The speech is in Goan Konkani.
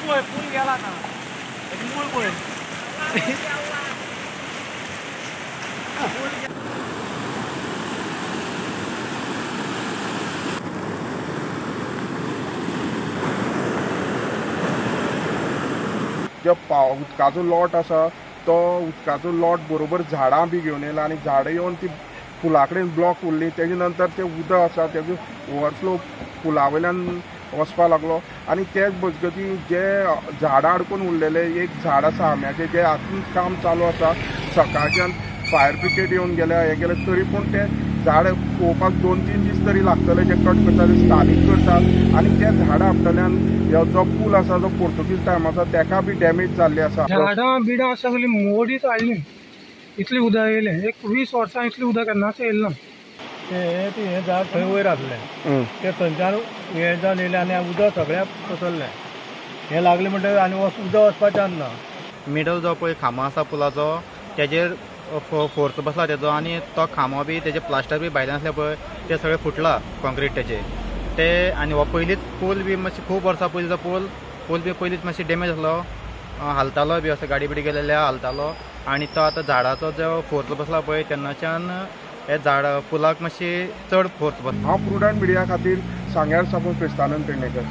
पळय पूल गेला ना मूळ पळय जो उदकाचो लॉट आसा तो उदकाचो लॉट बरोबर झाडां बी घेवन येयला आनी झाडां येवन ती पुला कडेन ब्लॉक उरली. तेजे नंतर तें उदक आसा तेजो ओवरफ्लो पुला वयल्यान वचपा लागलो आनी तेच मजगती जे झाडां अडकून उरलेले एक झाड आसा आंब्याचें जें आजून काम चालू आसा. सकाळच्यान फायर ब्रिगेड येवन गेल्या हें गेलें तरी पूण तें झाड पळोवपाक 2-3 दीस तरी लागतले. जे कट करता ते स्थानीक करतात आनी ते झाडां आपटल्यान जो पूल आसा जो पोर्तुगीज टायमाचो तेका बी डॅमेज जाल्ली आसा. झाडां बिडां सगळीं मोडीत हाडली. इतली उदक येयलें एक 20 वर्सां इतली उदक केन्नाच येयलें ना. तें झाड थंय वयर आसलें तें थंयच्यान हें जावन येयलें आनी उदक सगळ्याक पसरलें. हें लागलें म्हणटकीर आनी उदक वचपाक चान्स ना. मिडल जो पळय खांबो आसा पुलाचो तेजेर फोर्स बसला तेजो आनी तो खांबो बी तेजे प्लास्टर बी भायल्यान आसले पळय ते सगळे फुटला कॉन्क्रीट तेजे ते. आनी हो पयलींच पूल बी मातशी खूब वर्सां पयलींचो पूल बी पयलींच मातशी डॅमेज आसलो, हालतालो बी असो गाडी बिडी गेलेल्या हालतालो. आनी तो आतां झाडाचो जो फोर्स बसला पळय तेन्नाच्यान हे झाड पुलाक मातशी चड फोर्स बसला. हांव प्रुडंट मिडिया खातीर सांग्यार साकून क्रिस्तानंद पेडणेकर.